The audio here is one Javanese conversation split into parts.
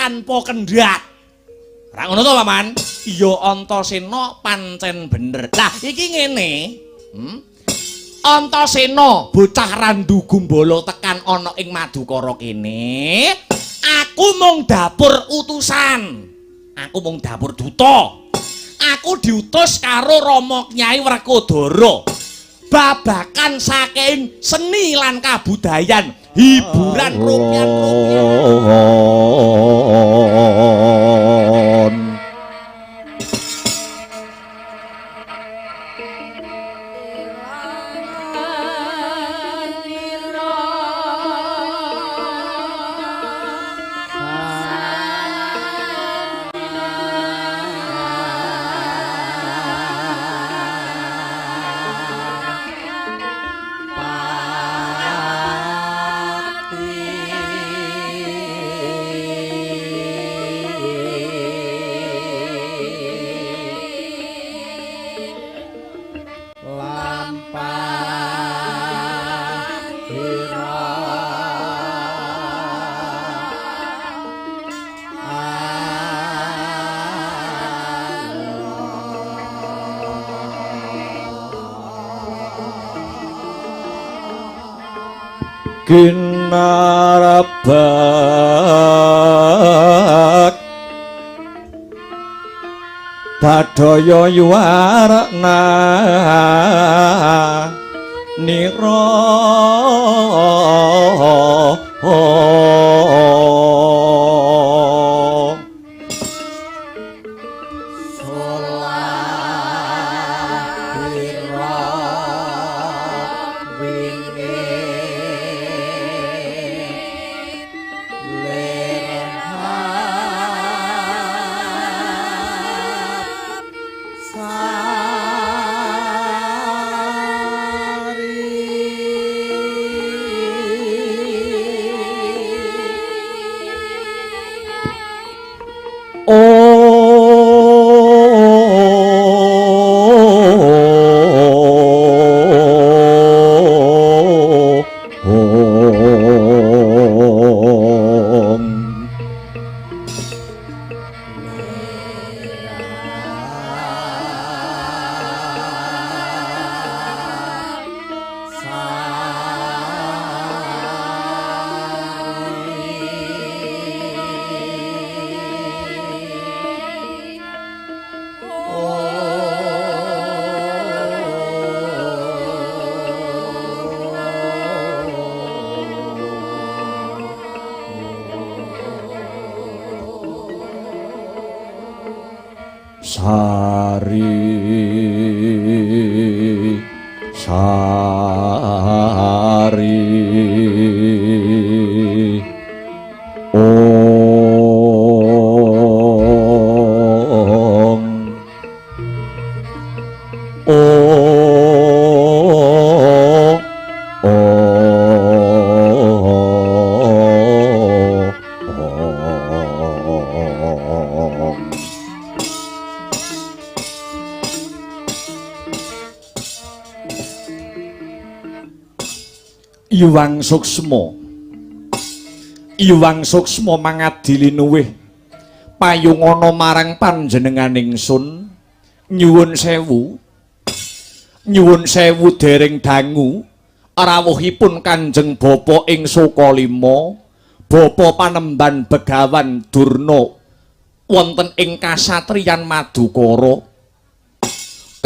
tanpa kendhat. Ora ngono to, Paman? Iya, Antasena pancen bener. Lah, iki ngene. Antasena bocah Randu Gumbala tekan ana ing Madukara kene, aku mung dapur utusan. Aku mung dapur duta. Aku diutus karo Rama Kyai Werkudara. Babakan saking seni lan kabudayan, hiburan rupiah-rupiah. Kinarabak Badaya yuwarna nira. Sari sari ong ong ong. Iwang Suksma, Iwang Suksma mangadili nuwih payungana marang panjenengan ingsun. Nyuwun sewu, nyuwun sewu dereng dangu rawuhipun Kanjeng Bapa ing Sukalima, Bapa panemban Begawan Durna wonten ing kasatriyan Madukara.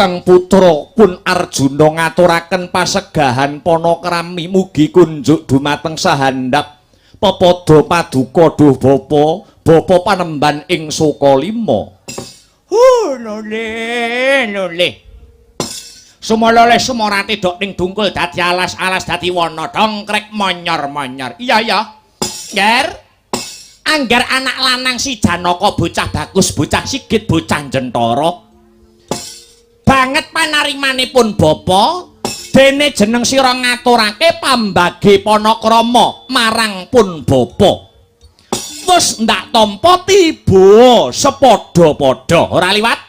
Kang putra pun Arjuna ngaturaken pasegahan panakrami mugi kunjuk dumateng sahandap pepada paduka duh bapa, bapa panemban ing Sukalima. Lole lole. Sumolole sumorate dok ning dungkul dadi alas-alas dadi wana dongkrek monyor-monyor. Iya ya. Ngger. Angger anak lanang si Janaka bocah bagus, bocah sigit, bocah jentara. Banget panarimanipun bapa, dene jeneng sira ngaturake pambagi panakrama marang pun bapa. Wis ndak tampa tiba sepadha-padha, ora liwat.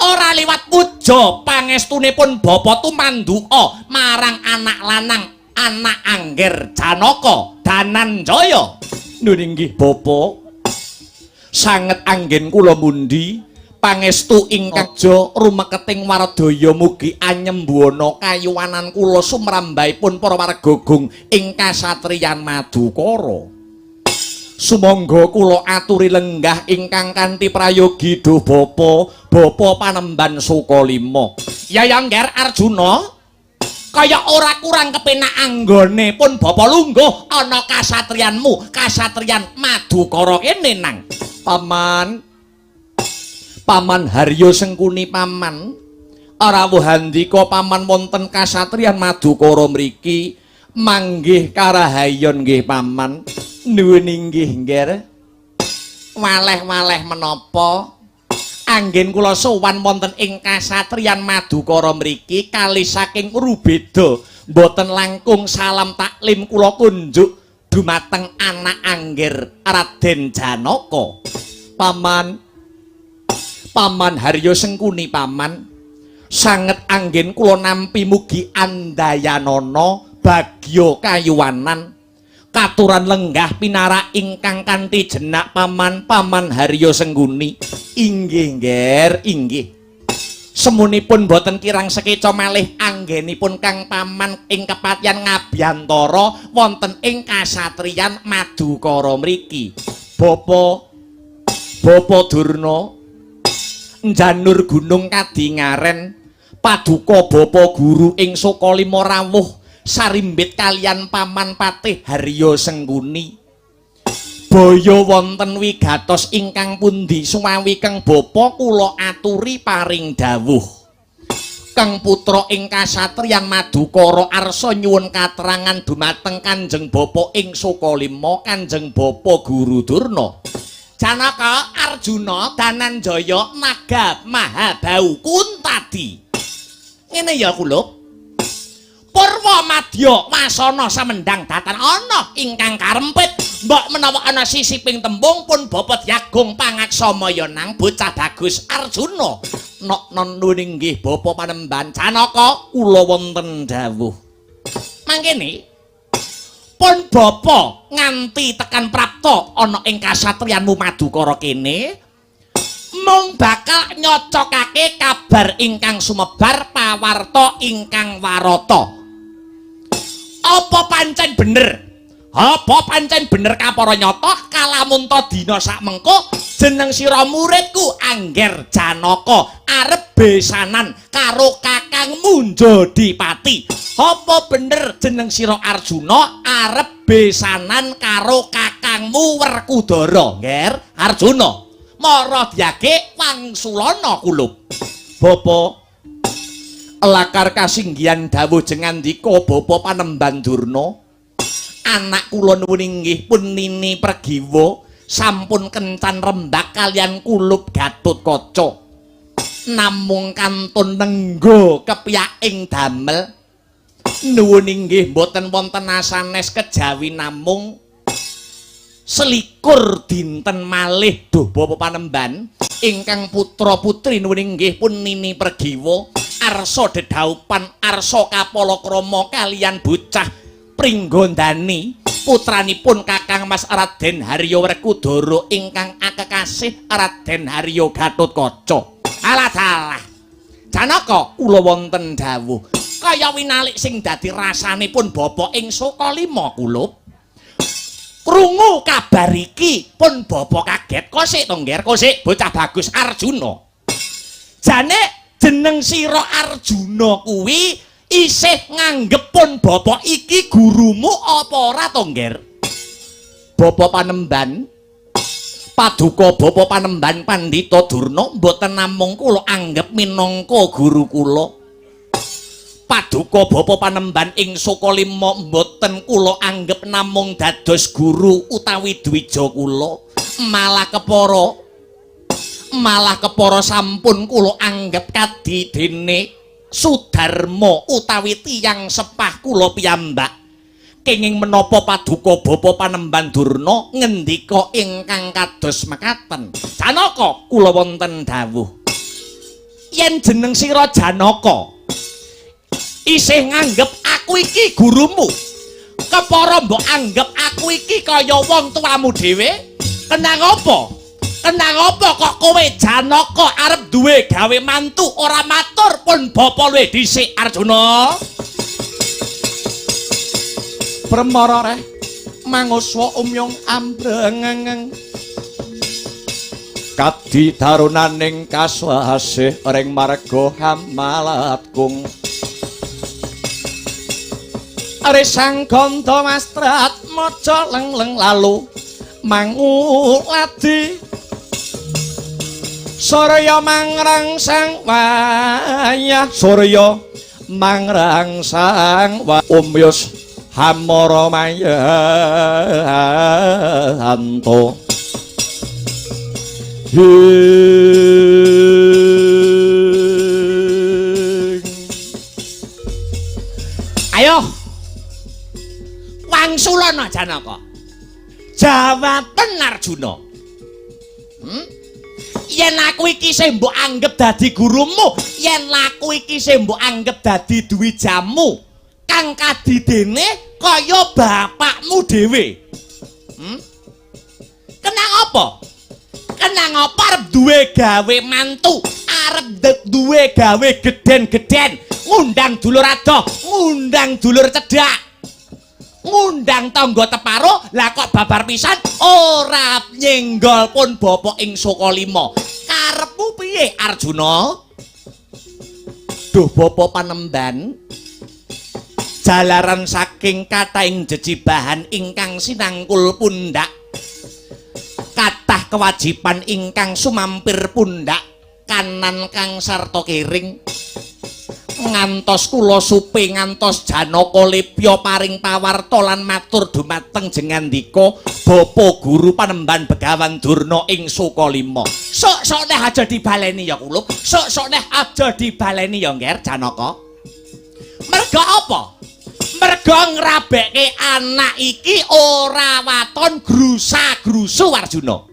Ora liwat puja pangestunipun bapa tumanduka marang anak lanang anak Angger Janaka Dananjaya. Nun inggih bapa. Sanget anggen kula mundi pangestu ingkang aja rumeketing wardaya, mugi anyembuana kayuwanan kula sumrambahipun para warga gung ing kasatriyan Madukara. Sumangga kula aturi lenggah ingkang kanthi prayogi duh Bapa, Bapa Panembahan Sukalima. Ya ya, Ngger Arjuna, kaya ora kurang kepenak anggone pun Bapa lungguh ana kasatriyanmu, kasatriyan Madukara kene nang. Paman, Paman Haryo Sengkuni, Paman rawuh handika Paman wonten kasatriyan Madukara mriki manggih karahayon nggih, Paman. Nuwun inggih, Ngger. Waleh-waleh menapa anggen kula sowan wonten ing kasatriyan Madukara mriki kali saking rubeda mboten langkung salam taklim kula kunjuk dumateng anak Angger Raden Janaka. Paman, Paman Haryo Sengkuni, Paman, sanget anggen kula nampi mugi andayanana bagya kayuwanan katuran lenggah pinarak ingkang kanthi jenak, Paman, Paman Haryo Sengkuni. Inggih, Ngger, inggih. Semunipun boten kirang sekeca malih anggenipun Kang Paman ing kepatihan ngabyantara wonten ing kasatriyan Madukara mriki. Bapa, Bapa Durna, njanur gunung kadingaren, paduka Bapa Guru ing Sukalima rawuh sarimbit kalian Paman Patih Haryo Sengkuni. Baya wonten wigatos ingkang pundi suwawi Kang Bapa kula aturi paring dawuh? Kang putra ing kasatriyan Madukara arsa nyuwun katerangan dumateng Kanjeng Bapa ing Sukalima, Kanjeng Bapa Guru Durna. Janaka, Arjuna, Dananjaya, Naga Mahabau Kuntadi. Ngene ya, kulup. Purwa madya wasana samendang datan ana ingkang karempit. Mbok menawa ana sisiping tembung pun Bapa Diagung pangaksamaya nang bocah bagus Arjuna. Nok non nuwun inggih, Bapa Panembahan. Janaka, kula wonten dawuh. Mangkene pun Bapa nganti tekan prapta ana ing kasatriyanmu Madukara kene mung bakal nyocokake kabar ingkang sumebar, pawarta ingkang warata. Apa pancen bener? Apa pancen bener kapara nyata kalamunta dina sakmengko jeneng sira muridku Angger Janaka arep besanan karo kakangmu Jodipati? Apa bener jeneng sira Arjuna arep besanan karo kakangmu Werkudara? Ngger Arjuna, mara diage wangsulana kulup. Bapa, lakar kasinggihan dawuh jengandika Bapa Panembahan Durna. Anak kula nuwun inggih pun Nini Pregiwa sampun kencan rembak kalian kulup Gatotkaca. Namung kantun nenggo kepiyaking damel. Nuwun inggih mboten wonten asanes kejawi namung 21 dinten malih duh Bapa Panembahan. Ingkang putra putri nuwun inggih pun Nini Pregiwa arsa dedhaupan arsa kapala krama kalian bocah Pringgondani putranipun Kakang Mas Raden Haryo Werkudara ingkang akekasih Raden Haryo Gatotkaca. Alah dalah. Janaka, kula wonten dawuh. Kaya winalik sing dadi rasanipun bapa ing Sukalima kulup. Krungu kabar iki pun bapa kaget. Kosik to, Ngger, kosik bocah bagus Arjuna. Jane jeneng sira Arjuna kuwi isih nganggep pun bapa iki gurumu apa ora to, Ngger? Bapa Panembahan, paduka Bapa Panembahan Pandhita Durna, mboten namung kula anggep minangka guru kula. Paduka Bapa Panembahan ing Sukalima mboten kula anggep namung dados guru utawi dwija kula, malah kepara sampun kula anggep kadi dene Sudarma utawi tiyang sepah kula piyambak. Kenging menapa paduka Bapa Panembahan Durna ngendika ingkang kados mekaten? Janaka, kula wonten dawuh. Yen jeneng sira Janaka isih nganggep aku iki gurumu, kepara mbok anggep aku iki kaya wong tuamu dhewe, kenang apa? Kenang apa kok kowe Janaka arep duwe gawe mantu ora matur pun bapa luwih dhisik Arjuna? Premara reh manguswa umyung ambrengeng kadi darunaning kaswasih ring marga hamalatkung. Arisang gandha mastrat maca lengleng lalu manguladi Surya mangrangsang wayah surya mangrangsang wa umyus hamara mayanto. Ayo wangsulana Janaka. Jawaben Arjuna. Yen aku iki sing mbok anggep dadi gurumu, yen aku iki sing mbok anggep dadi dwijamu, kang kadidene kaya bapakmu dhewe. Kenang apa? Kenang apa arep duwe gawe mantu, arep duwe gawe gedhen-gedhen, ngundang dulur adoh, ngundang dulur cedhak, ngundang tangga teparo, lah kok babar pisan ora nyenggol pun bapa ing Sukalima. Karepmu piye Arjuna? Duh bapa panemban, jalaran saking kathahing jejibahan ingkang sinangkul pundak, kathah kewajiban ingkang sumampir pundak kanan kang sarta kiring, ngantos kula supe ngantos Janaka lepya paring pawarta lan matur dumateng jengandika bapa guru panemban Begawan Durna ing Sukalima. Sok-sok neh aja dibaleni ya kulup, sok-sok neh aja dibaleni ya Ngger Janaka. Merga apa? Merga ngrabekke anak iki ora waton grusa-grusu Arjuna.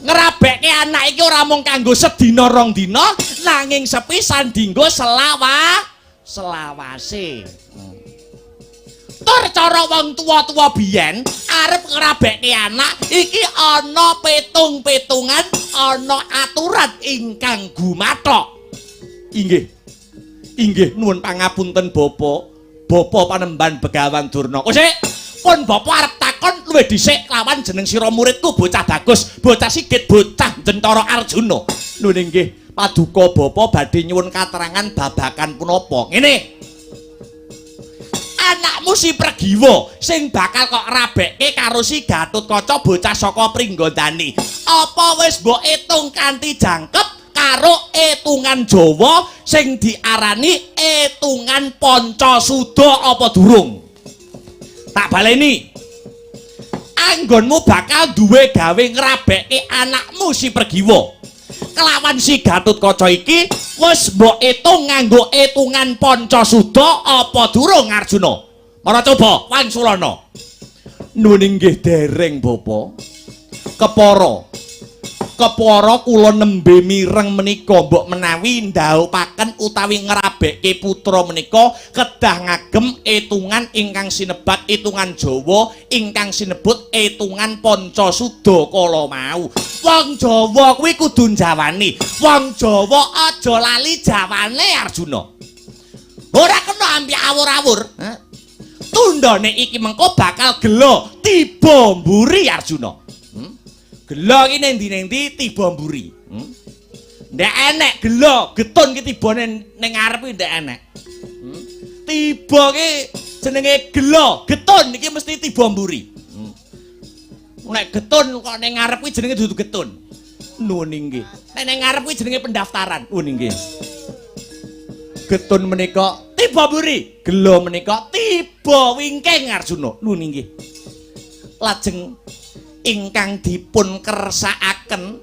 Ngrabekke anak iki ora mung kanggo sedina rong dina, nanging sepisan dinggo selawase. Tur cara wong tuwa-tuwa biyen arep ngrabekke anak iki ana petung-petungan, ana aturan ingkang gumathok. Inggih. Inggih nuwun pangapunten bapa. Bapa panemban Begawan Durna. Oh sik, pun bapa arep takon luwih dhisik lawan jeneng sira muridku bocah bagus, bocah sigit, bocah Jentara Arjuna. Nuwun inggih, paduka bapa badhe nyuwun katerangan babagan punapa. Ngene. Anakmu si Pregiwa sing bakal kok rabekke karo si Gatotkaca bocah saka Pringgondani. Apa wis mbok etung kanthi jangkep karo etungan Jawa sing diarani etungan Pancasuda apa durung? Tak baleni. Anggonmu bakal duwe gawe ngrabekke anakmu si Pregiwa kelawan si Gatotkaca iki wis mbok etung nganggo etungan Pancasuda apa durung Arjuna? Mara coba wangsulana. Nuwun inggih dereng bapa. Kepara kepara kula nembe mireng menika mbok menawi ndhawuhaken utawi ngrabekke putra menika kedah ngagem etungan ingkang sinebat etungan Jawa ingkang sinebut etungan Pancasuda kala mau. Wong Jawa kuwi kudu njawani. Wong Jawa aja lali jawane Arjuna. Ora kena ampi awur-awur. Tundhone iki mengko bakal gela tiba mburi Arjuna. Gela iki ning ndi-ndi tiba mburi. Ndek enek gela, getun ki tibane ning ngarep ki ndek enek. Tiba ki jenenge gela, getun iki mesti tiba mburi. Nek getun kok ning ngarep kuwi jenenge dudu getun. Nuwun inggih. Nek ning ngarep kuwi jenenge pendaftaran. Nuwun inggih. Getun menika tiba mburi, gela menika tiba wingking Arjuna. Nuwun inggih. Lajeng ingkang dipun kersakaken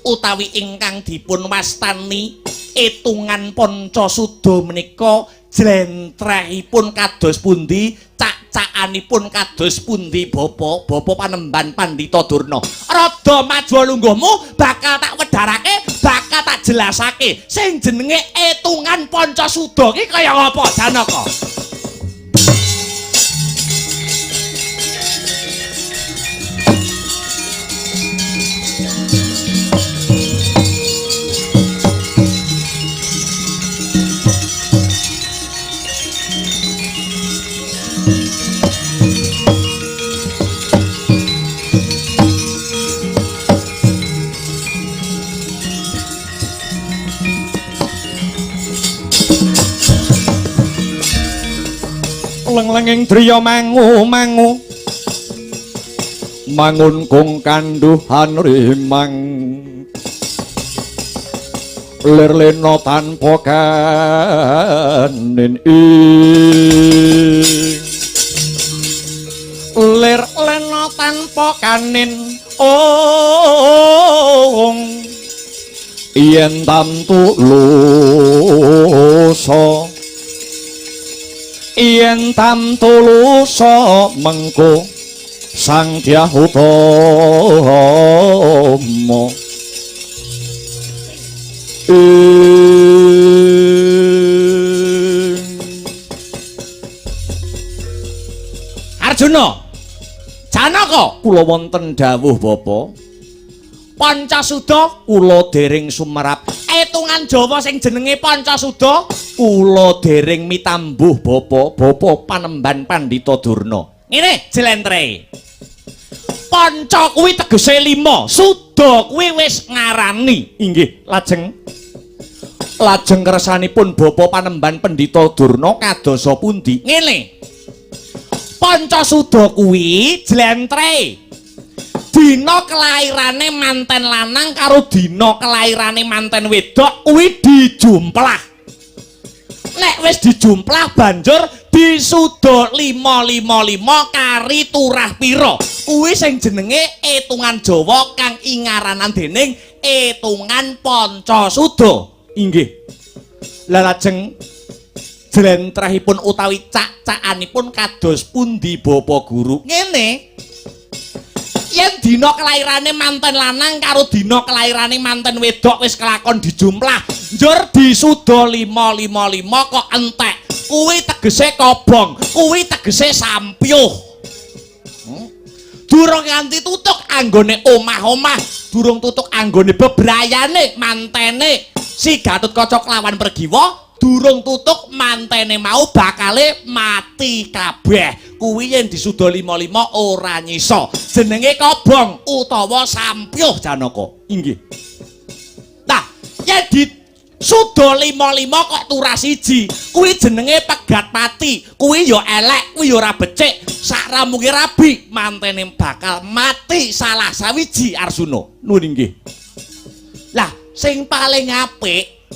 utawi ingkang dipun wastani etungan Pancasuda menika jlentrehipun kados pundi, cak-cakanipun kados pundi bapa, bapa panemban Pandhita Durna. Rada maju lungguhmu bakal tak wedharake, bakal tak jelasake sing jenenge etungan Pancasuda ki kaya ngapa Janaka. Lenglenging driya mangu-mangu mangun kung kanduhan rimang lir lena tanpa kanin ing lir lena tanpa kanin ong yen tamtu lusa yen tamtu lusa mengko Sang Dyah Utama. Arjuna, Janaka, kula wonten dawuh Bapak. Pancasuda kula dereng sumerap. Etungan Jawa sing jenenge Pancasuda kula dereng mitambuh Bapak. Bapak panemban Pandhita Durna. Ngene jlentre. Panca kuwi tegese 5, suda kuwi wis ngarani. Inggih, lajeng lajeng kersanipun Bapak panemban Pandhita Durna kadosa pundi? Ngene. Pancasuda kuwi jlentre. Dina kelairane manten lanang karo dina kelairane manten wedok kuwi dijumplah. Nek wis dijumplah banjur disuda 555 kari turah pira. Kuwi sing jenenge etungan Jawa kang ingaranan dening etungan Pancasuda. Inggih. Lah lajeng jlentrehipun utawi cak-cakanipun kados pundi Bapak Guru? Ngene. Yen dina kelairane manten lanang karo dina kelairane manten wedok wis kelakon dijumlah, njur disuda 555 kok entek. Kuwi tegese kobong, kuwi tegese sampyuh. Durung nganti tutuk anggone omah-omah, durung tutuk anggone bebrayane mantene si Gatotkaca kelawan Pregiwa, durung tutuk mantene mau bakale mati kabeh. Kuwi yen disuda 55 ora nyisa. Jenenge kobong utawa sampyuh Janaka. Inggih. Nah, yen disuda 55 kok turah siji, kuwi jenenge pegat pati. Kuwi ya elek, kuwi ya ora becik. Sak ramunge rabi, mantene bakal mati salah sawiji Arsuna. Nuwun inggih. Lah, sing paling apik,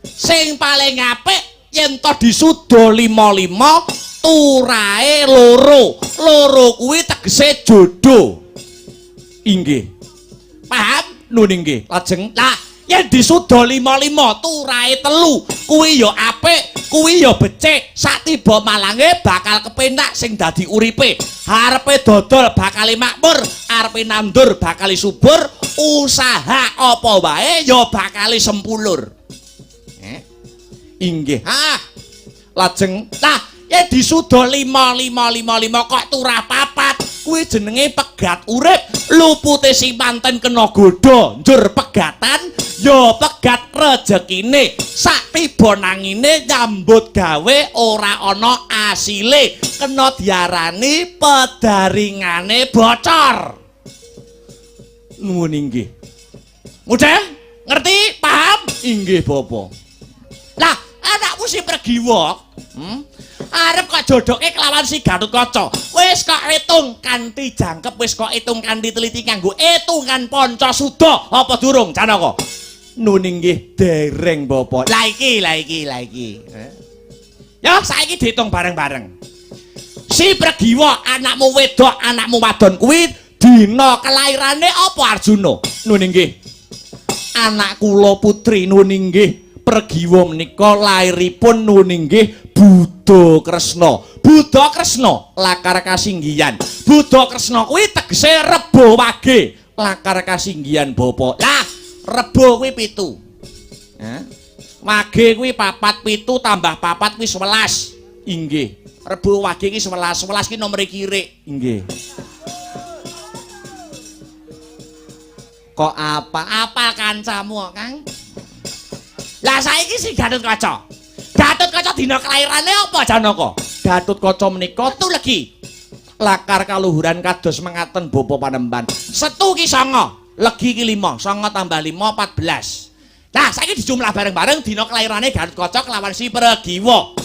sing paling apik yen to disuda 55 turahe loro. Loro kuwi tegese jodoh. Inggih. Paham? Nuwun inggih. Lajeng lah yen disuda 55 turahe 3, kuwi ya apik, kuwi ya becik. Sak tiba malange bakal kepenak sing dadi uripe. Arepe dodol bakal makmur, arepe nandur bakal subur, usaha apa wae ya bakal sempulur. Inggih. Ah, lajeng lah yen disuda 5555 kok turah 4, kuwi jenenge pegat urip. Lupute sing manten kena godha, njur pegatan ya pegat rejekine. Sak tiba nangine nyambut gawe ora ana asile, kena diarani pedaringane bocor. Nuwun inggih. Mudeng? Ngerti? Paham? Inggih, Bapak. Lah, anakmu si Pregiwa, arep kok jodoke kelawan si Gatotkaca. Wis kok hitung kanthi jangkep, wis kok hitung kanthi teliti kanggo hitungan Pancasuda apa durung Janaka? Nuwun inggih dereng, Bapak. Lah iki, lah iki, lah iki. Ya, saiki dihitung bareng-bareng. Si Pregiwa anakmu wedok, anakmu wadon kuwi dina kelairane apa Arjuna? Nuwun inggih. Anak kula putri nuwun inggih Pregiwa menika lairipun nuwun inggih Buddha Kresna. Buddha Kresna lakar kasinggihan. Buddha Kresna kuwi tegese Rebo Wage lakar kasinggihan Bapak. Lah, Rebo kuwi 7. Wage kuwi 4, 7 tambah 4 kuwi 11. Inggih. Rebo Wage ki 11, 11 ki nomere kirik. Inggih. Kok apa? Apa kancamu, Kang? Lah saiki si Gatotkaca. Gatotkaca dina kelairane apa Janaka? Gatotkaca menika Setu legi. Lakar kaluhuran kados mengaten Bapak panemban. Setu ki 9, legi ki 5, 9 tambah 5 14. Lah saiki dijumlah bareng-bareng dina kelairane Gatotkaca kelawan si Pregiwa.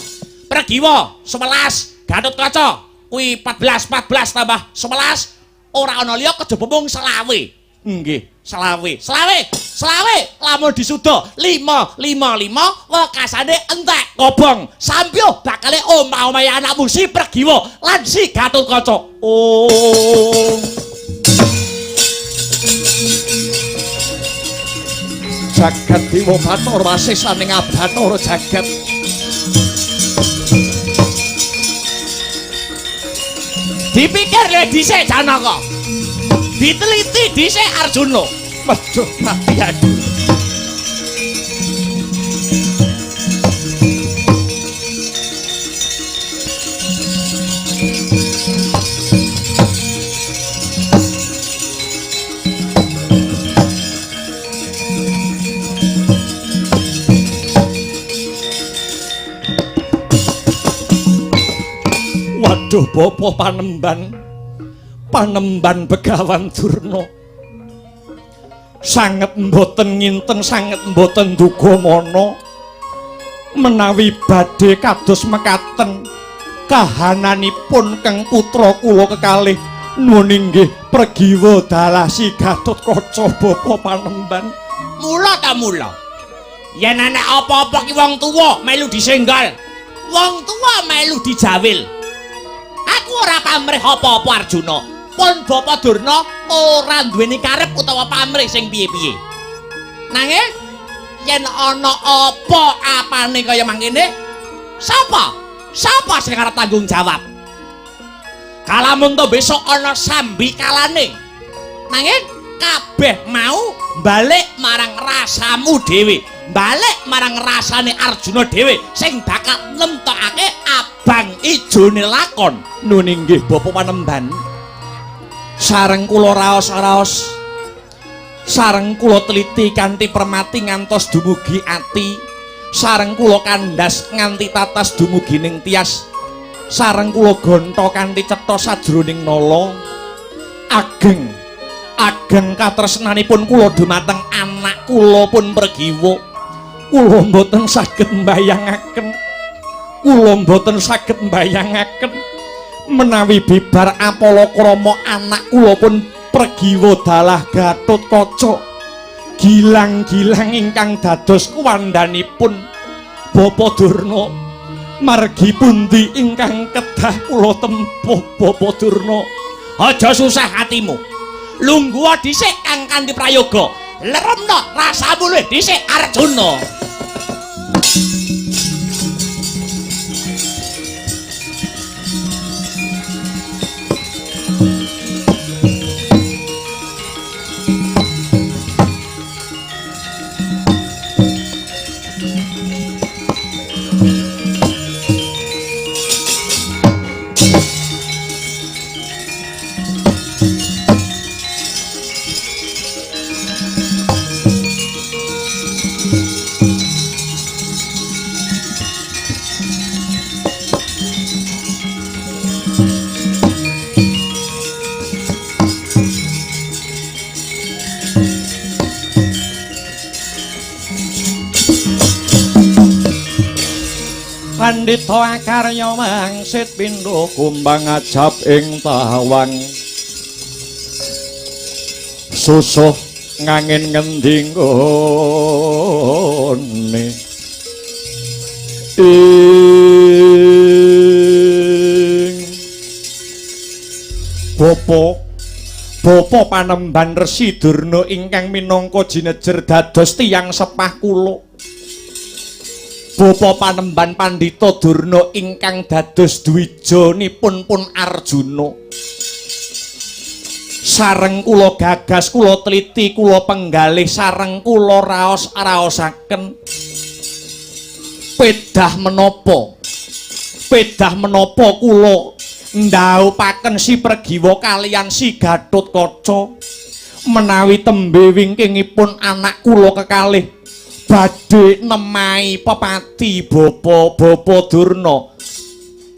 Pregiwa 11, Gatotkaca kuwi 14 14 tambah 11 ora ana liya kejaba mung selawe. Nggih, selawe. Selawe, selawe lamun disuda 5 5 5 wekasane entek kobong. Sampyo bakale omah-omahe anakmu si Pregiwa lan si Gatotkaca. Oh. Jagat Dewa Bathara wasesaning Abathara jagat. Dipikir le dhisik Janaka. Diteliti dhisik Arjuna. Waduh, mati aku. Waduh, Bapak Panemban. Panemban Begawan Durna. Sanget mboten nginten, sanget mboten duga mana menawi badhe kados mekaten kahananipun keng putra kula kekalih nuwun inggih Pregiwa dalah si Gatotkaca Bapak Panemban. Mula ta mula. Yen enek apa-apa ki wong tuwa melu disenggal. Wong tuwa melu dijawil. Aku ora pamrih apa-apa Arjuna. Pun Bapak Durna ora duweni karep utawa pamrih sing piye-piye. Nanging yen ana apa-apane kaya mangkene, sapa? Sapa sing arep tanggung jawab? Kalamun to besok ana sambikalane. Nanging kabeh mau balik marang rasamu dhewe, balik marang rasane Arjuna dhewe sing bakal nemtokake abang ijone lakon. Nun inggih Bapak Panemban. Sareng kula raos-raos, sareng kula teliti kanthi permati ngantos dumugi ati, sareng kula kandhas nganti tatas dumugi ning tias, sareng kula gonta kanthi cetha sajroning nala. Ageng ageng katresnanipun kula dumateng anak kula pun Pregiwa. Kula mboten saged mbayangaken, kula mboten saged mbayangaken menawi bibar apalakrama anak kula pun Pregiwa dalah Gatotkaca gilang-gilang ingkang dados kuwandhanipun Bapak Durna. Margi pundi ingkang kedah kula tempuh Bapak Durna? Aja susah atimu. Lungguha dhisik kang kanthi prayoga. Leremno rasamu luwih dhisik Arjuna. Pandhita akarya wangsit pindha kumbang ajab ing tawang susuh ngangin ngendi nggone ing Bapa Bapa Panemban Resi Durna ingkang minangka jinejer dados tiyang sepah kula. Bapa Panemban Pandhita Durna ingkang dados dwijanipun pun Arjuna. Sareng kula gagas, kula teliti, kula penggalih, sareng kula raos-raosaken. Pedah menapa? Pedah menapa kula ndhaupaken si Pregiwa kaliyan si Gatotkaca menawi tembe wingkingipun anak kula kekalih badhe nemahi pepati Bapa Durna.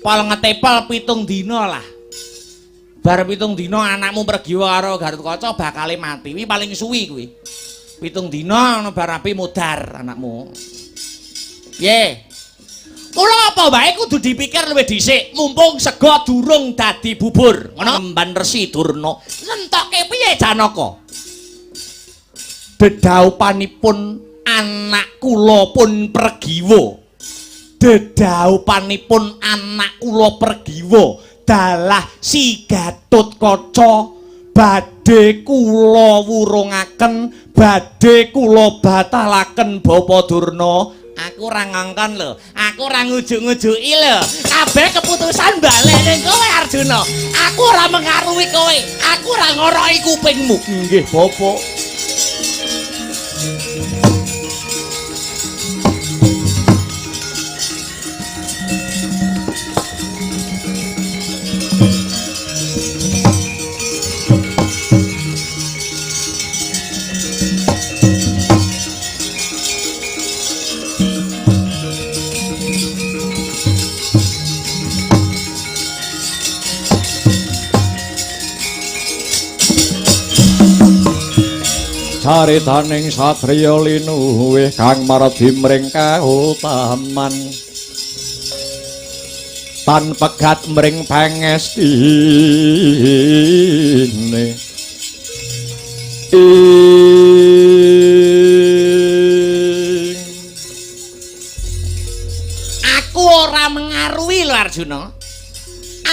Pol ngetepel 7 dina lah. Bar 7 dina anakmu Pregiwa karo Gatotkaca bakale mati. Kuwi paling suwi kuwi. 7 dina ana bar api mudar anakmu. Piye? Kula apa wae kudu dipikir luwih dhisik, mumpung sega durung dadi bubur. Ngono Mban Resi Durna. Nentokke piye Janaka? Dedhaupanipun anak kula pun Pregiwa. Dedhaupanipun anak kula Pregiwa dalah si Gatotkaca badhe kula wurungaken, badhe kula batalaken Bapak Durna. Aku ora ngongkon lho, aku ora ngujuk-ngujuki lho. Kabeh keputusan balik ning kowe Arjuna. Aku ora mengaruhi kowe, aku ora ngoroki kupingmu. Nggih, Bapak. Caritaning satriya linuwih kang mardi mring kautaman tan pegat mring pangestine ing. Aku ora mengaruhi lho Arjuna.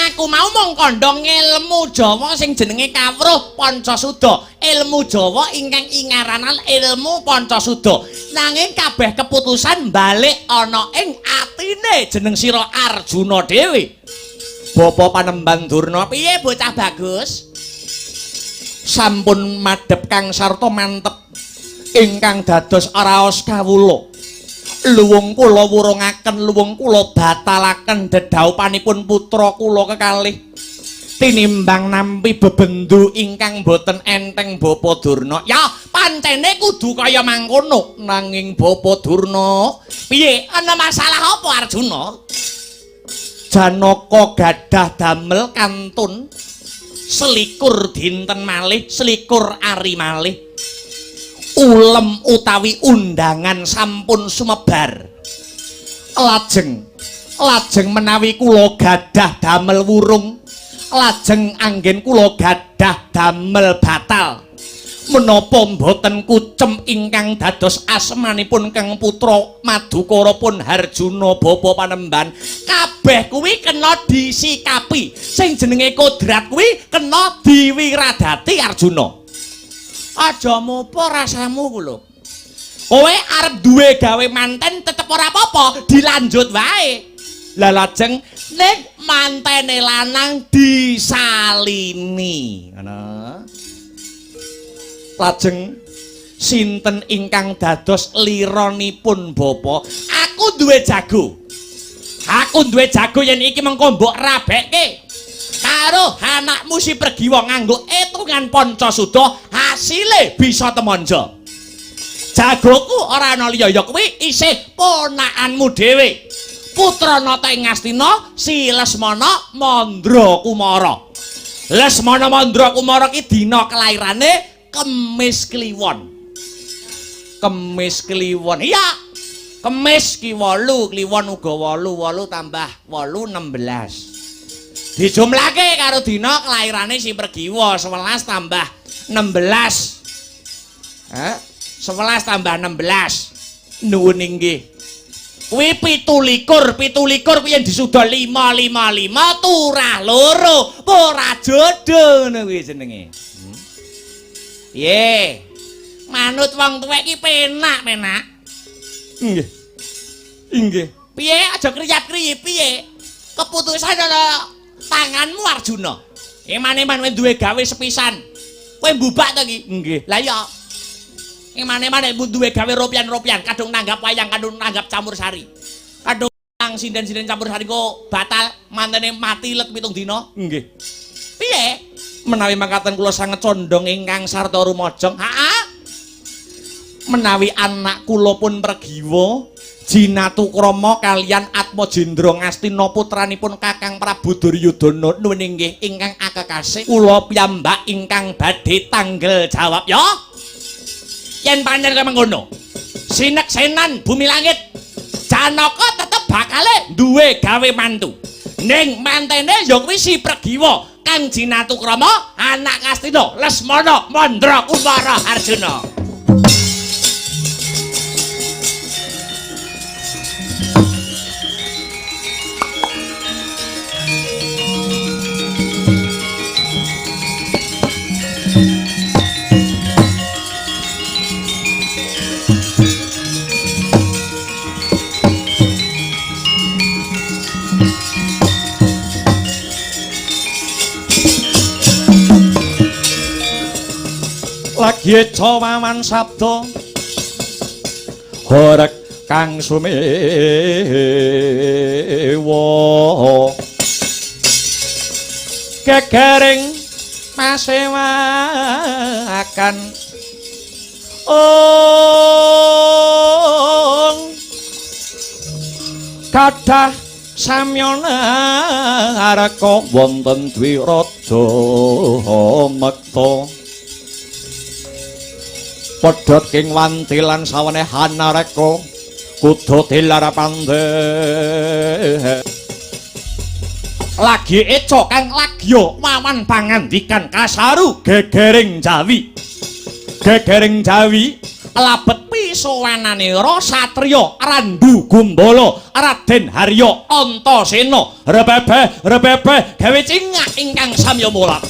Aku mau mung kandha ngelmu Jawa sing jenenge kawruh Pancasuda. Ilmu Jawa ingkang ingaranan ilmu Pancasuda. Nanging kabeh keputusan balik ana ing atine jeneng sira Arjuna dhewe. Bapa Panemban Durna, piye bocah bagus? Sampun madhep kang sarta mantep ingkang dados raos kawula. Luwung kula wurungaken, luwung kula batalaken dedhaupanipun putra kula kekalih tinimbang nampi bebendu ingkang boten enteng Bapa Durna. Ya, pancene kudu kaya mangkono. Nanging Bapa Durna, piye? Ana masalah apa Arjuna? Janaka gadah damel kantun selikur dinten malih, selikur ari malih. Ulem utawi undangan sampun sumebar. Lajeng lajeng menawi kula gadah damel wurung, lajeng anggen kula gadah damel batal, menapa mboten kucem ingkang dados asmanipun Kang Putra Madukara pun Harjuna Bapa Panemban? Kabeh kuwi kena disikapi. Sing jenenge kodrat kuwi kena diwiradati Arjuna. Aja mopo rasamu ku lho. Kowe arep duwe gawe manten tetep ora apa-apa, dilanjut wae. Lah lajeng ning mantene lanang disalini. Ngono. Lajeng sinten ingkang dados lironipun Bapa? Aku duwe jago. Aku duwe jago yen iki mengko mbok rabekke karo anakmu si Pregiwa nganggo etungan Pancasuda, hasile bisa temonjo. Jagoku ora ana liya ya kuwi isih ponakanmu dhewe. Putra Nata ing Ngastina si Lesmana Mandra Kumara. Lesmana Mandra Kumara ki dina kelairane Kemis Kliwon. Kemis Kliwon. Iya. Kemis ki 8, Kliwon uga 8, 8 tambah 8 16. Dijumlahke karo dina kelairane si Pregiwa 11 tambah 16. 11 tambah 16. Nuwun inggih. Kuwi 27, 27 kuwi yen disuda 5 5 5 turah loro, ora jodoh ngono kuwi jenenge. Piye? Manut wong tuwek iki penak-penak. Nggih. Inggih. Piye aja kriyap-kriyip piye? Keputusan ana tanganmu Arjuna. Eman-eman kowe duwe gawe sepisan. Kowe mbubak to iki? Nggih. Lah iya. Eman-eman nek duwe gawe ropian-ropian, kadung nanggap wayang, kadung nanggap campur sari. Kadung nang sinden-sinden campur sari kok batal, mantene mati let 7 dina. Nggih. Piye? Menawi mangkaten kula sanget condong ingkang sarta rumajeng. Heeh. Menawi anak kula pun Pregiwa Jinatukrama kalian Atmajendra Ngastina putranipun Kakang Prabu Duryudana nuwun inggih ingkang akekasih kula piyambak ingkang badhe tanggel jawab ya. Yen pancen kaya mengkono, sineksenan bumi langit, Janaka tetep bakale duwe gawe mantu. Ning mantene ya kuwi si Pregiwa kang Jinatukrama anak Kastina Lesmana Mandra Kumara Arjuna. Lagi eca wawan sabda horeg kang sumewa gegering masewakan ong kathah samyana areka wonten dwiraja mekta pedhot king wanti lan sawenehan areka kudu dilar pandhe. Lagi eca kang lagya wawan pangandikan kasaru gegering Jawi. Gegering Jawi labet pisowananira satriya Randu Gumbala Raden Harya Antasena rebebe rebebe gawe cingak ingkang samya mulak.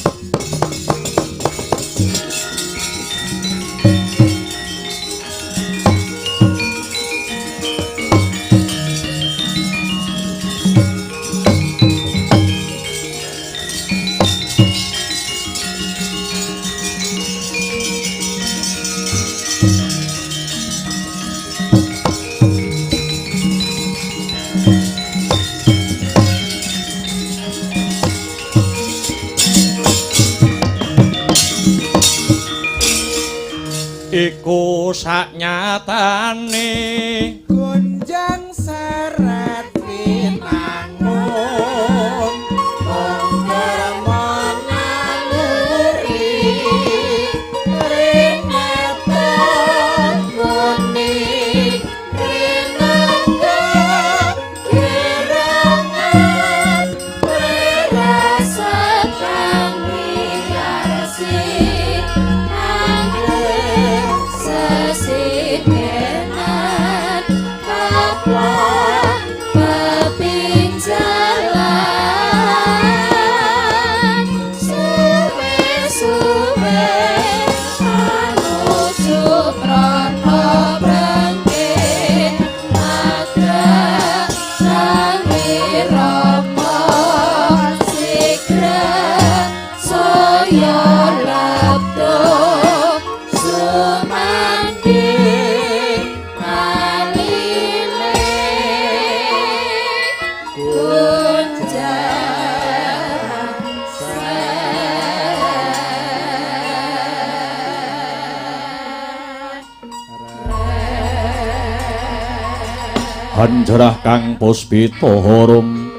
Iku saknyatane gonjang seret pinangun mung naluri rineta kuning rinangga kirangan rasa kami arsi sesidenan kaplok pepinjalan suwe-suwe anuju prana brengke agak sangi rama sigra saya labdo Hanjarah kang puspita harum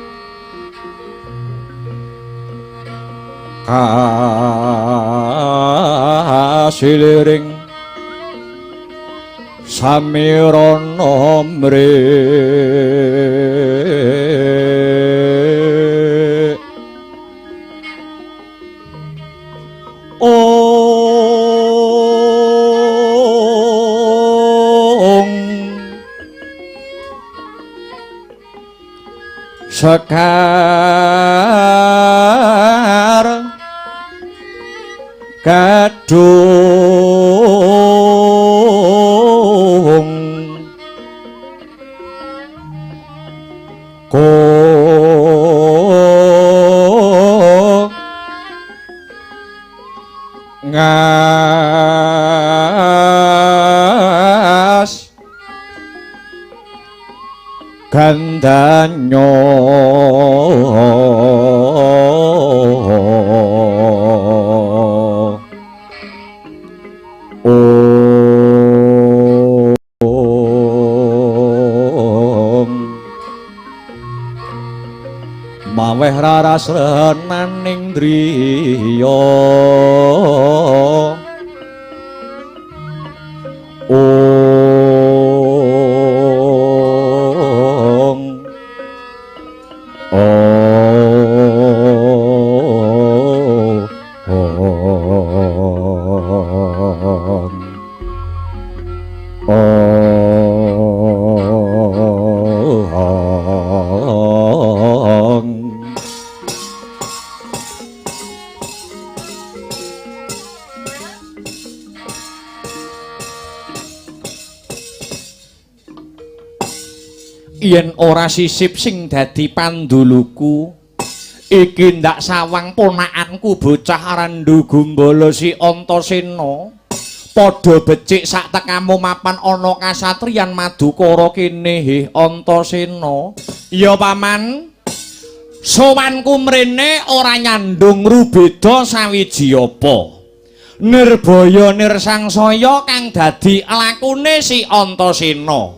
kasiliring samirana mri Sekar kadung ko ngas gandanyo om maweh raras renaning driya om. Yen ora sisip sing dadi panduluku, iki ndak sawang ponakanku bocah Randu Gumbala si Antasena. Padha becik sak tekamu mapan ana kasatriyan Madukara kene he Antasena. Iya paman. Sowanku mrene ora nyandung rubeda sawiji apa. Nirbaya nirsangsaya kang dadi lakune si Antasena.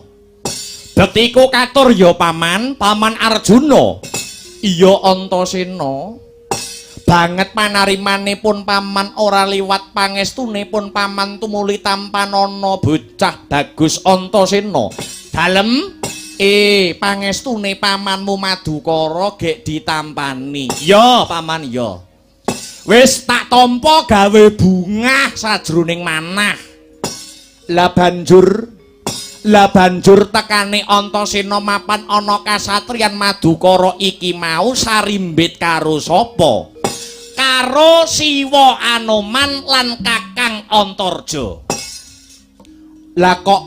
Betiku katur ya paman, Paman Arjuna. Iya Antasena. Banget panarimanipun paman ora liwat pangestunipun paman tumuli tampanana bocah bagus Antasena. Dalem pangestune pamanmu Madukara gek ditampani. Ya paman ya. Wis tak tampa gawe bungah sajroning manah. Lah banjur tekane Antasena mapan ana kasatriyan Madukara iki mau sarimbit karo sapa? Karo Siwa Anoman lan Kakang Antarja. Lah kok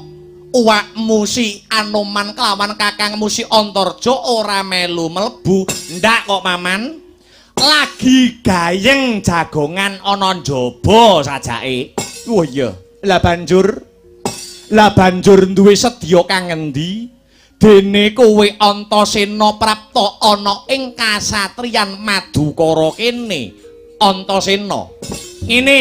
uwakmu si Anoman kelawan kakangmu si Antarja ora melu mlebu? Ndak kok paman. Lagi gayeng jagongan ana njaba sajake. Oh iya. Lah banjur duwe sedya kang ngendi? Dene kowe Antasena prapta ana ing kasatriyan Madukara kene. Antasena. Ngene.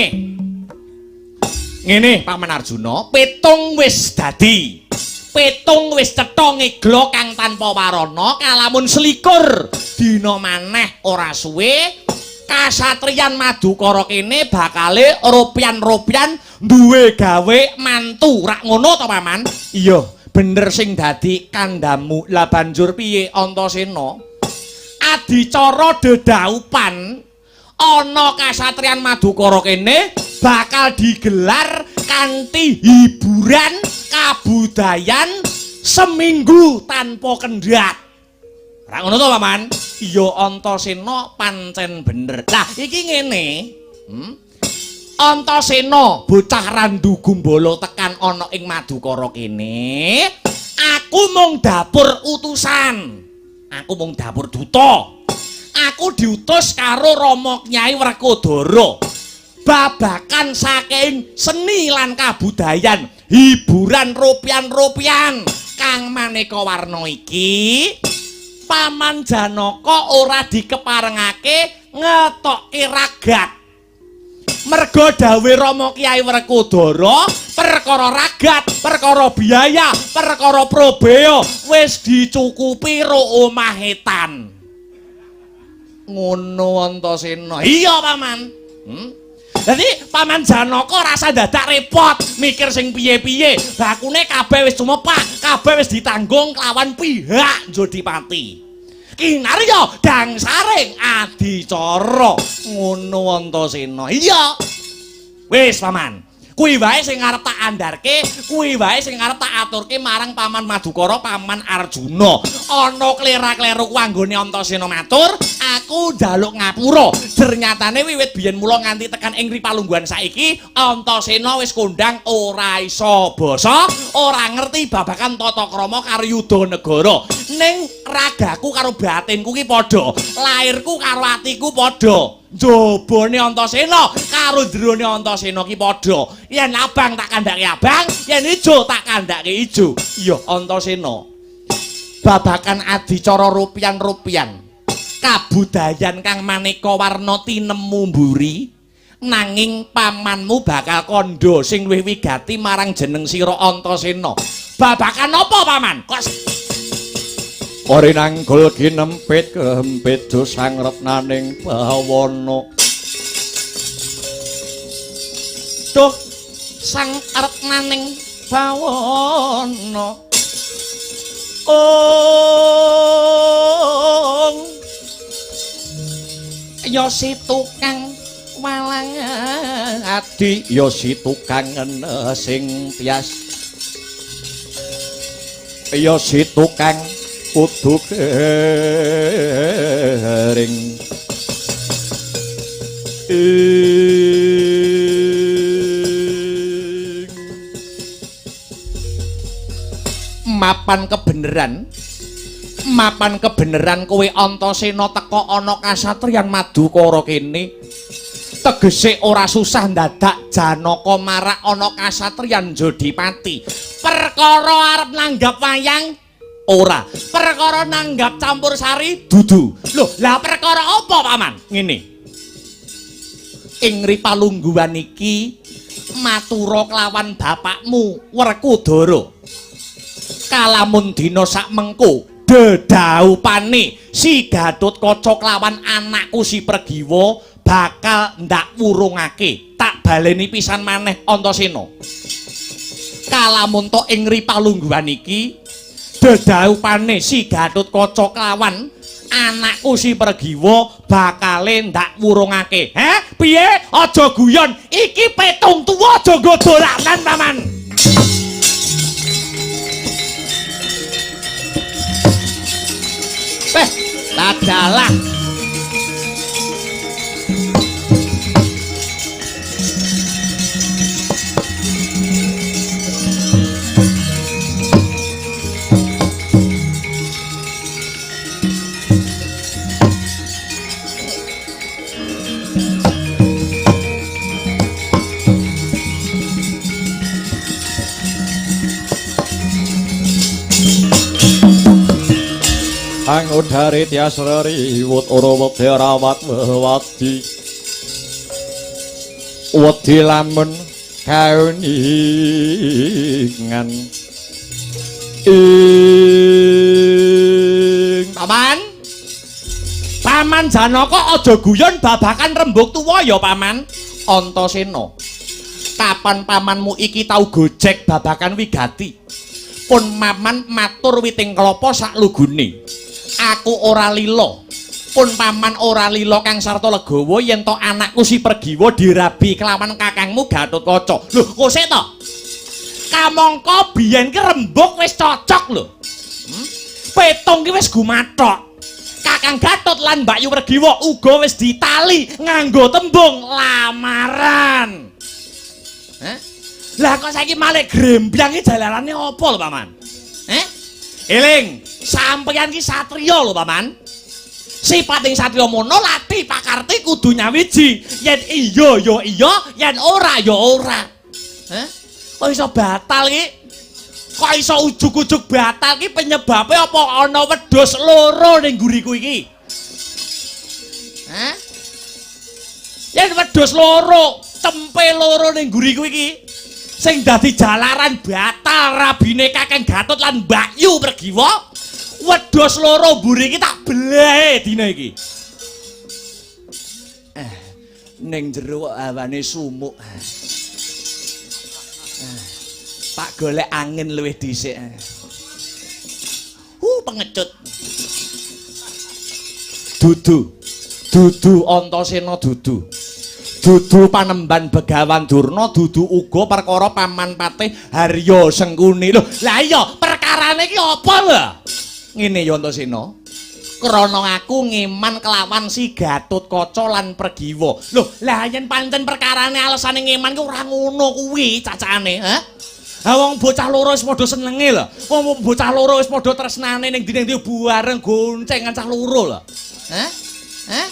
Ngene Paman Arjuna, petung wis dadi. Petung wis cetha ngegla kang tanpa warana kalamun selikur dina maneh ora suwe kasatriyan Madukara kene bakale ropyan-ropyan duwe gawe mantu. Rak ngono to paman? Iya, bener sing dadi kandhamu. Lah banjur piye Antasena? Adicara dedaupan ana kasatriyan Madukara kene bakal digelar kanthi hiburan kabudayan seminggu tanpa kendhat. Ra ngono to paman? Iya Antasena pancen bener. Lah iki ngene. Antasena bocah Randu Gumbala tekan ana ing Madukara kene, aku mung dapur utusan. Aku mung dapur duta. Aku diutus karo Rama Kyai Werkudara. Babakan saking seni lan kabudayan, hiburan ropian-ropian kang maneka warna iki, Paman Janaka ora dikeparengake ngetokke ragat. Merga dawuhe Rama Kyai Werkudara, perkara ragat, perkara biaya, perkara probea wis dicukupi ro omah etan. Ngono Antasena. Iya paman. Dadi Paman Janaka rasa dadak repot mikir sing piye-piye. Bakune kabeh wis tumepak, kabeh wis ditanggung kelawan pihak Jodipati. Kinarya dangsaring adicara. Ngono Antasena. Iya. Wis paman. Kuwi wae sing arep tak andharke, kuwi wae sing arep tak aturke marang Paman Madukara, Paman Arjuna. Ana klera-kleru ku anggone Antasena matur, aku njaluk ngapura. Ternyatane wiwit biyen mula nganti tekan ing ripalungguhan saiki, Antasena wis kondang ora iso basa, ora ngerti babagan tata krama karo yuda negara. Ning ragaku karo batinku ki padha, lairku karo atiku padha. Njabane Antasena karo jerone Antasena ki padha. Yen abang tak kandhake abang, yen ijo tak kandhake ijo. Iya Antasena. Babakan adicara rupian-rupian, kabudayan kang maneka warna tinemu mburi, nanging pamanmu bakal kandha sing luwih wigati marang jeneng sira Antasena. Babakan apa paman? Kok Ori nanggul kinempit kehempit dosang retnaning bawana. Duh sang retnaning bawana. Ong ya si tukang walang adi, ya si tukang sing tias, ya si tukang kudu kering. Mapan kebeneran Mapan kebeneran kowe Antasena teka ana kasatriyan Madukara kene. Tegese ora susah ndadak Janaka marak ana kasatriyan Jodipati. Perkara arep nanggap wayang ora, perkara nanggap campur sari dudu. Lho, lah perkara apa, Paman? Ngene. Ing ripalungguhan iki matura kelawan bapakmu Werkudara. Kalamun dina sak mengko dedaupane si Gatotkaca kelawan anakku si Pregiwa bakal ndak wurungake. Tak baleni pisan maneh Antasena. Kalamun to ing ripalungguhan iki dedaupane si Gatotkaca kelawan anakku si Pregiwa bakale ndak wurungake. Heh, piye? Aja guyon. Iki petung tuwa aja nggo dolanan, Paman. Weh, ladalah. Angudari tias reriwut ora wedi rawat wewadi wedi lamun kauningan ing Paman. Paman Janaka aja guyon babakan rembug tuwa ya, Paman. Antasena. Kapan pamanmu iki tau gojek babakan wigati? Pun paman matur witing klapa sak lugune. Aku ora lila. Pun paman ora lila kang sarta legawa yen to anakku si Pregiwa dirabi kelawan kakangmu Gatotkaca. Lho, kok sik to? Kamangka biyen ki rembug wis cocok lho. Petung ki wis gumathok. Kakang Gatot lan Mbak Yu Pregiwa uga wis ditali nganggo tembung lamaran. Heh? Lah kok saiki malih grembyang iki jalarane apa lho, Paman? Heh? Eling, sampeyan ki satriya lho, Paman. Sipating satriya mono lati pakarti kudu nyawiji. Yen iya ya iya, yen ora ya ora. Heh? Kok iso batal ki? Kok iso ujug-ujug batal ki penyebabe apa ana wedhus loro ning nguriku iki? Hah? Yen wedhus loro, cempe loro ning nguriku iki sing dadi jalaran batal rabine Kakang Gatot lan Mbak Yu Pregiwa, wedhus loro mburi iki tak belahe dina iki. Ning jero kok hawane sumuk. Pak golek angin luwih dhisik. Pengecut. Dudu. Dudu Antasena dudu. Dudu panemban Begawan Durna, dudu uga perkara paman patih Harya Sengkuni. Lho, lah iya perkarane iki apa lho? Ngene ya Antasena. Krana aku ngeman kelawan si Gatotkaca lan Pregiwa. Lho, lah yen pancen perkarane alesane ngeman ki ora ngono kuwi cacane, ha? Ha wong bocah loro wis padha senenge lho. Wong bocah loro wis padha tresnane ning ndi-ndi bareng goncengan cah loro lho. Hah? Hah?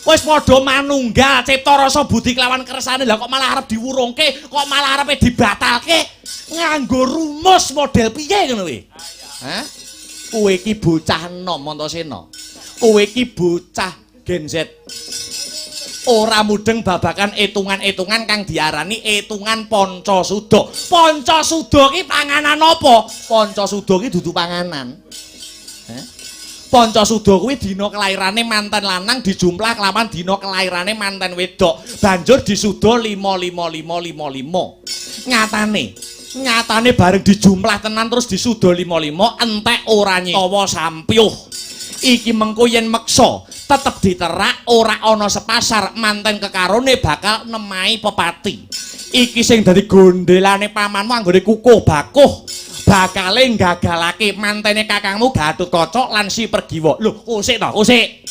Wis padha manunggal cipta rasa budi kelawan kersane. Lah kok malah arep diwurungke, kok malah arepe dibatalke nganggo rumus model piye ngono kuwi? Hah? Kowe iki bocah enom Antasena. Kowe iki bocah Gen Z. Ora mudeng babakan etungan-etungan kang diarani etungan Pancasuda. Pancasuda ki panganan apa? Pancasuda ki dudu panganan. Heh? Pancasuda kuwi dina kelairane manten lanang dijumlah kelawan dina kelairane manten wedok. Banjur disuda 5 5 5 5 5. Nyatane, nyatane bareng dijumlah tenan terus disuda 5 5 entek ora nyitawa sampyuh. Iki mengko yen meksa tetep diterak ora ana sepasar manten kekarone bakal nemahi pepati. Iki sing dadi gondelane pamanmu anggone kukuh bakuh bakale gagalake mantene kakangmu Gatotkaca lan si Pregiwa. Lho, kosik to, kosik.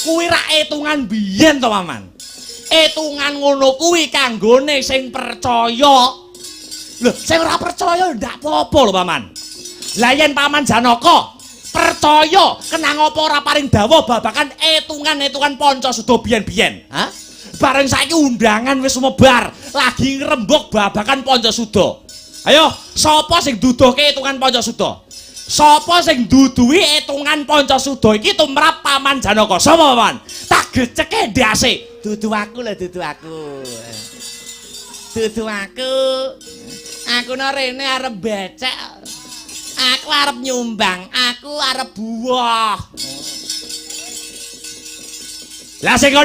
Kuwi rak etungan biyen to, Paman. Etungan ngono kuwi kanggone sing percaya. Lho, sing ora percaya ndak apa-apa lho, Paman. Lah yen Paman Janaka Percaya kenang apa ora paring dawuh babagan etungan-etungan Pancasuda biyen-biyen? Hah? Bareng saiki undangan wis sumebar, lagi ngrembug babagan Pancasuda. Ayo, sapa sing duduhke etungan Pancasuda? Sapa sing duduhi etungan Pancasuda iki tumrap Paman Janaka? Sapa, Paman? Tak geceke ndase. Dudu aku lho, dudu aku. Dudu aku. Aku no rene arep becek. Aku arep nyumbang, aku arep buwuh. Lah sing